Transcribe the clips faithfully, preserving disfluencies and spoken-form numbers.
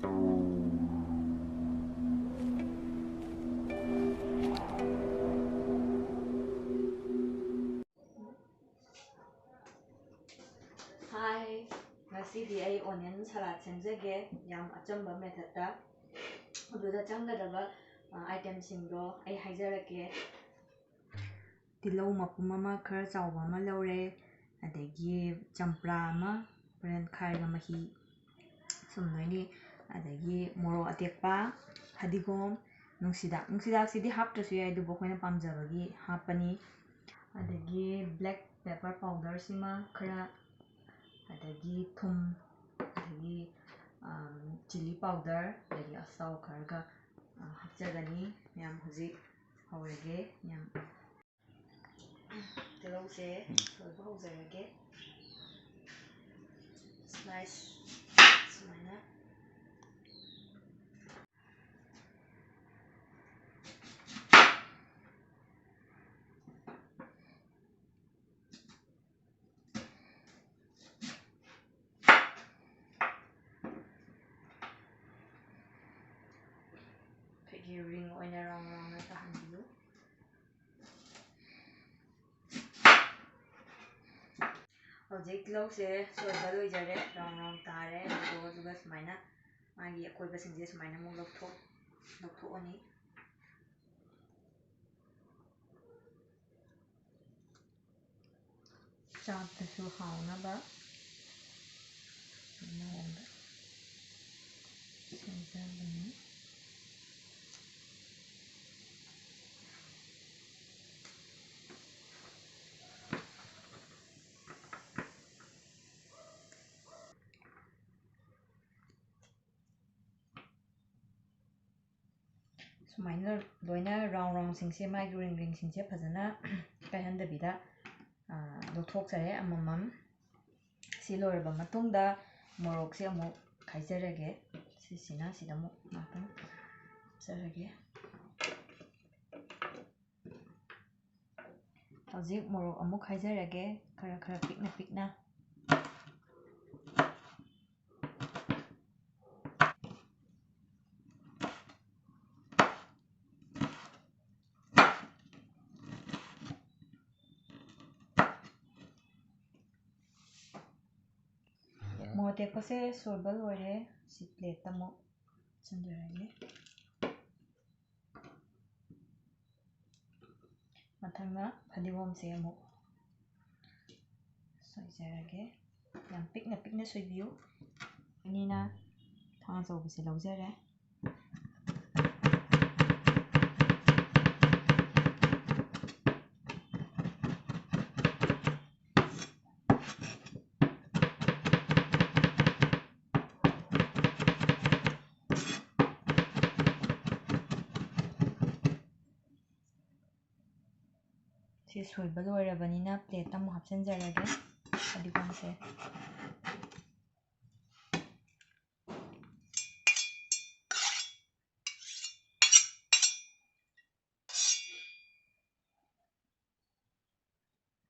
Hi, ꯉꯁꯤꯗꯤ ꯑꯩ onion salad ꯁꯦꯝꯖꯒꯦ, ꯌꯥꯝ ꯑꯆꯝꯕ methodꯇ꯫ ꯑꯗꯨꯗ ꯆꯪꯒꯗꯕ, ꯑ, itemꯁꯤꯡꯗꯣ ꯑꯩ ꯍꯥꯏꯖꯔꯛꯀꯦ꯫ ꯇꯤꯜꯍꯧ ꯃꯄꯨꯝ ꯑꯃ ꯈꯔ ꯆꯥꯎꯕ ꯑꯃ ꯂꯧꯔꯦ, ꯑꯗꯒꯤ ꯆꯝꯄ꯭ꯔꯥ ꯑꯃ ꯍꯣꯔꯦꯟ ꯈꯥꯏꯔꯒ ꯃꯍꯤ ꯁꯨꯝꯗꯣꯏꯅꯤ, ꯑꯗꯒꯤ ꯃꯣꯔꯣꯛ ꯑꯇꯦꯛꯄ, ꯐꯗꯤꯒꯣꯝ, ꯅꯨꯡꯁꯤꯗꯥꯛ꯫ ꯅꯨꯡꯁꯤꯗꯥꯛꯁꯤꯗꯤ ꯍꯥꯞꯇ꯭ꯔꯁꯨ ꯌꯥꯏ, ꯑꯗꯨꯕꯨ ꯑꯩꯈꯣꯏꯅ ꯄꯥꯝꯖꯕꯒꯤ ꯍꯥꯞꯄꯅꯤ꯫ ꯑꯗꯒꯤ black pepper powder ꯁꯤꯃ ꯈꯔ, ꯑꯗꯒꯤ ꯊꯨꯝ, ꯑꯗꯒꯤ, ꯑꯝ, chilli powder, ꯑꯗꯒꯤ ꯑꯆꯥꯊꯥꯎ ꯈꯔꯒ, ꯑ, ꯍꯥꯞꯆꯒꯅꯤ꯫ ꯃꯌꯥꯝ ꯍꯧꯖꯤꯛ ꯍꯧꯔꯒꯦ꯫ ꯃꯌꯥꯝ ꯇꯤꯜꯍꯧꯁꯦ ꯁꯣꯏꯕ ꯍꯧꯖꯔꯒꯦ꯫ Slice ꯁꯨꯃꯥꯏꯅ꯫ ꯑꯩꯈꯣꯏꯒꯤ ring ꯑꯣꯏꯅ round roundꯅ ꯇꯥꯍꯟꯕꯤꯌꯨ꯫ ꯍꯧꯖꯤꯛ ꯇꯤꯜꯍꯧꯁꯦ ꯁꯣꯏꯕ ꯂꯣꯏꯖꯔꯦ, round round ꯇꯥꯔꯦ꯫ ꯑꯗꯨꯒ, ꯑꯗꯨꯒ ꯁꯨꯃꯥꯏꯅ ꯃꯥꯒꯤ ꯑꯀꯣꯏꯕꯁꯤꯡꯁꯦ ꯁꯨꯃꯥꯏꯅ ꯑꯃꯨꯛ ꯂꯧꯊꯣꯛ-, ꯂꯧꯊꯣꯛꯑꯅꯤ꯫ ꯆꯥꯛꯇꯁꯨ ꯍꯥꯎꯅꯕ ꯃꯑꯣꯡꯗ ꯁꯦꯝꯖꯕꯅꯤ꯫ ꯁꯨꯃꯥꯏꯅ ꯂꯣꯏꯅ round roundꯁꯤꯡꯁꯦ, ꯃꯥꯒꯤ ring ringꯁꯤꯡꯁꯦ ꯐꯖꯅ ꯀꯥꯏꯍꯟꯗꯕꯤꯗ, ꯑ, ꯂꯧꯊꯣꯛꯆꯔꯦ ꯑꯃꯃꯝ꯫ ꯁꯤ ꯂꯣꯏꯔꯕ ꯃꯇꯨꯡꯗ ꯃꯣꯔꯣꯛꯁꯦ ꯑꯃꯨꯛ ꯈꯥꯏꯖꯔꯒꯦ꯫ ꯁꯤꯁꯤꯅ ꯁꯤꯗ ꯑꯃꯨꯛ ꯉꯥꯛꯇꯪ ꯍꯥꯞꯆꯔꯒꯦ꯫ ꯍꯧꯖꯤꯛ ꯃꯣꯔꯣꯛ ꯑꯃꯨꯛ ꯈꯥꯏꯖꯔꯒꯦ, ꯈꯔ ꯈꯔ ꯄꯤꯛꯅ ꯄꯤꯛꯅ꯫ ꯑꯇꯦꯛꯄꯁꯦ ꯁꯣꯏꯕ ꯂꯣꯏꯔꯦ꯫ ꯁꯤ ꯄ꯭ꯂꯦꯠꯇ ꯑꯃꯨꯛ ꯍꯥꯞꯆꯤꯟꯖꯔꯒꯦ꯫ ꯃꯊꯪꯅ ꯐꯗꯤꯒꯣꯝꯁꯦ ꯑꯃꯨꯛ ꯁꯣꯏꯖꯔꯒꯦ꯫ ꯌꯥꯝ ꯄꯤꯛꯅ ꯄꯤꯛꯅ ꯁꯣꯏꯕꯤꯌꯨ꯫ ꯑꯅꯤꯅ ꯊꯥꯡ ꯑꯆꯧꯕꯁꯦ ꯂꯧꯖꯔꯦ꯫ ꯁꯤ ꯁꯣꯏꯕ ꯂꯣꯏꯔꯕꯅꯤꯅ ꯄ꯭ꯂꯦꯠꯇ ꯑꯃꯨꯛ ꯍꯥꯞꯆꯤꯟꯖꯔꯒꯦ ꯐꯗꯤꯒꯣꯝꯁꯦ꯫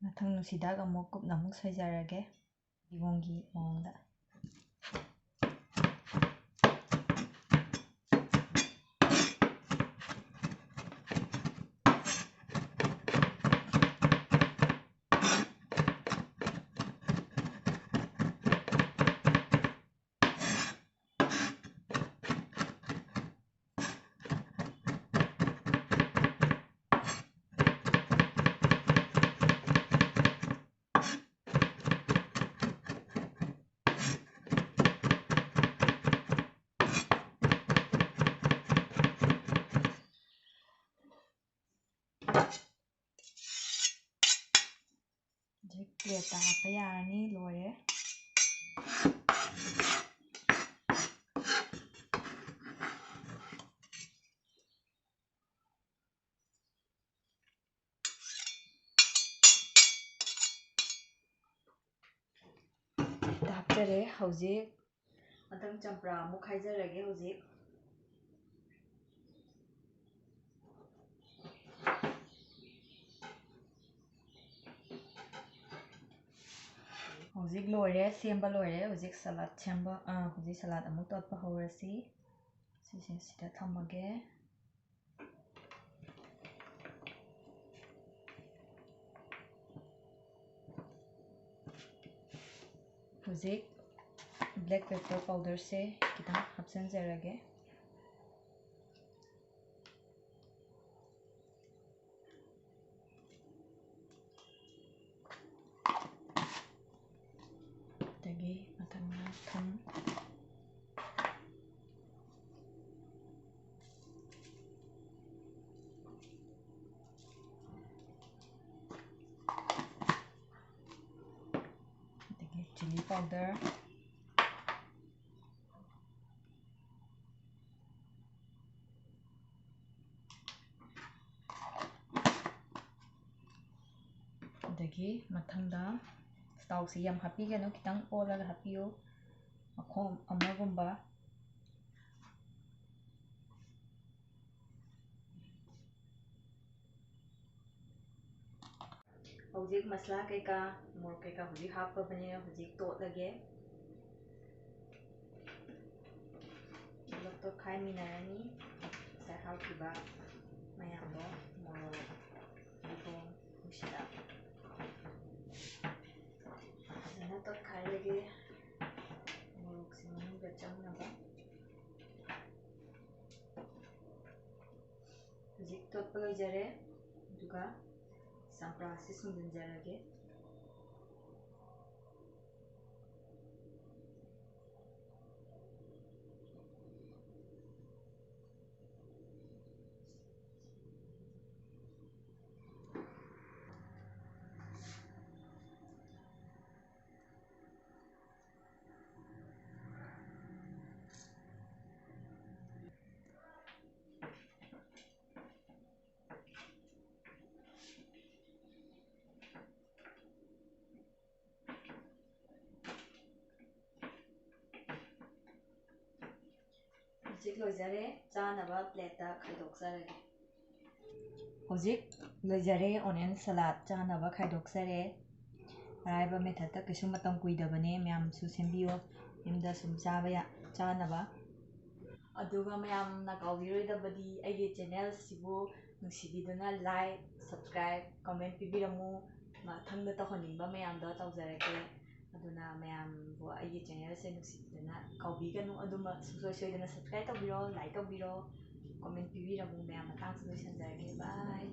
ꯃꯊꯪ ꯅꯨꯡꯁꯤꯗꯥꯛ ꯑꯃꯨꯛ ꯀꯨꯞꯅ ꯑꯃꯨꯛ ꯁꯣꯏꯖꯔꯒꯦ ꯐꯗꯤꯒꯣꯝꯒꯤ ꯃꯑꯣꯡꯗ꯫ ꯍꯧꯖꯤꯛ ꯄ꯭ꯂꯦꯠꯇ ꯍꯥꯞꯄ ꯌꯥꯔꯅꯤ꯫ ꯂꯣꯏꯔꯦ꯫ ꯍꯥꯞꯆꯔꯦ꯫ ꯍꯧꯖꯤꯛ ꯃꯊꯪ ꯆꯝꯄ꯭ꯔꯥ ꯑꯃꯨꯛ ꯈꯥꯏꯖꯔꯒꯦ꯫ ꯍꯧꯖꯤꯛ ꯍꯧꯖꯤꯛ ꯂꯣꯏꯔꯦ, ꯁꯦꯝꯕ ꯂꯣꯏꯔꯦ꯫ ꯍꯧꯖꯤꯛ ꯁꯂꯥꯠ ꯁꯦꯝꯕ, ꯑꯥ, ꯍꯧꯖꯤꯛ ꯁꯂꯥꯠ ꯑꯃꯨꯛ ꯇꯣꯠꯄ ꯍꯧꯔꯁꯤ꯫ ꯁꯤꯁꯦ ꯁꯤꯗ ꯊꯝꯃꯒꯦ꯫ ꯍꯧꯖꯤꯛ Black pepper powderꯁꯦ ꯈꯤꯇꯪ ꯍꯥꯞꯆꯤꯟꯖꯔꯒꯦ꯫ ꯑꯗꯒꯤ ꯃꯊꯪꯅ ꯊꯨꯝ꯫ ꯑꯗꯒꯤ chilli powder꯫ ꯑꯗꯒꯤ ꯃꯊꯪꯗ ꯊꯥꯎꯁꯤ ꯌꯥꯝ ꯍꯥꯞꯄꯤꯒꯅꯨ, ꯈꯤꯇꯪ ꯑꯣꯜꯂꯒ ꯍꯥꯞꯄꯤꯌꯨ, ꯃꯈꯣꯝ ꯑꯃꯒꯨꯝꯕ꯫ ꯍꯧꯖꯤꯛ ꯃꯁꯂꯥ ꯀꯩꯀꯥ, ꯃꯣꯔꯣꯛ ꯀꯩꯀꯥ ꯍꯧꯖꯤꯛ ꯍꯥꯞꯄꯕꯅꯤꯅ ꯍꯧꯖꯤꯛ ꯇꯣꯠꯂꯒꯦ꯫ ꯄꯨꯂꯞ ꯇꯣꯠꯈꯥꯏꯃꯤꯟꯅꯔꯅꯤ꯫ ꯉꯁꯥꯏ ꯍꯥꯞꯈꯤꯕ ꯃꯌꯥꯝꯗꯣ ꯃꯣꯔꯣꯛ, ꯐꯗꯤꯒꯣꯝ, ꯅꯨꯡꯁꯤꯗꯥꯛ ꯐꯖꯅ ꯇꯣꯠꯈꯥꯏꯔꯒꯦ, ꯃꯣꯔꯣꯛꯁꯦ ꯃꯅꯨꯡꯗ ꯆꯪꯅꯕ꯫ ꯍꯧꯖꯤꯛ ꯇꯣꯠꯄ ꯂꯣꯏꯖꯔꯦ꯫ ꯑꯗꯨꯒ ꯆꯝꯄ꯭ꯔꯥꯁꯤ ꯁꯨꯝꯖꯤꯟꯖꯔꯒꯦ꯫ ꯍꯧꯖꯤꯛ ꯂꯣꯏꯖꯔꯦ, ꯆꯥꯅꯕ ꯄ꯭ꯂꯦꯠꯇ ꯈꯥꯏꯗꯣꯛꯆꯔꯒꯦ꯫ ꯍꯧꯖꯤꯛ ꯂꯣꯏꯖꯔꯦ, ꯑꯣꯅꯤꯌꯟ ꯁꯂꯥꯗ ꯆꯥꯅꯕ ꯈꯥꯏꯗꯣꯛꯆꯔꯦ꯫ ꯑꯔꯥꯏꯕ ꯃꯦꯊꯠꯇ, ꯀꯩꯁꯨ ꯃꯇꯝ ꯀꯨꯏꯗꯕꯅꯦ, ꯃꯌꯥꯝꯁꯨ ꯁꯦꯝꯕꯤꯌꯣ ꯌꯨꯝꯗ ꯁꯨꯝ ꯆꯥꯕ ꯌꯥ-, ꯆꯥꯅꯕ꯫ ꯑꯗꯨꯒ ꯃꯌꯥꯝꯅ ꯀꯥꯎꯕꯤꯔꯣꯏꯗꯕꯗꯤ ꯑꯩꯒꯤ ꯆꯦꯅꯦꯜꯁꯤꯕꯨ ꯅꯨꯡꯁꯤꯕꯤꯗꯨꯅ like, subscribe, comment ꯄꯤꯕꯤꯔꯝꯃꯨ꯫ ꯃꯊꯪꯗ ꯇꯧꯍꯟꯅꯤꯡꯕ ꯃꯌꯥꯝꯗꯣ ꯇꯧꯖꯔꯛꯀꯦ꯫ ꯑꯗꯨꯅ ꯃꯌꯥꯝꯕꯨ ꯑꯩꯒꯤ ꯆꯦꯅꯦꯜꯁꯦ ꯅꯨꯡꯁꯤꯕꯤꯗꯅ ꯀꯥꯎꯕꯤꯒꯅꯨ꯫ ꯑꯗꯨꯃ ꯁꯨꯡꯁꯣꯏ ꯁꯣꯏꯗꯅ ꯁꯕꯁꯀ꯭ꯔꯥꯏꯕ ꯇꯧꯕꯤꯔꯣ, ꯂꯥꯏꯛ ꯇꯧꯕꯤꯔꯣ, ꯀꯣꯃꯦꯟ ꯄꯤꯕꯤꯔꯝꯃꯨ꯫ ꯃꯌꯥꯝ, ꯃꯇꯥꯡꯁꯨ ꯂꯣꯏꯁꯤꯟꯖꯔꯒꯦ꯫ ꯕꯥꯏ꯫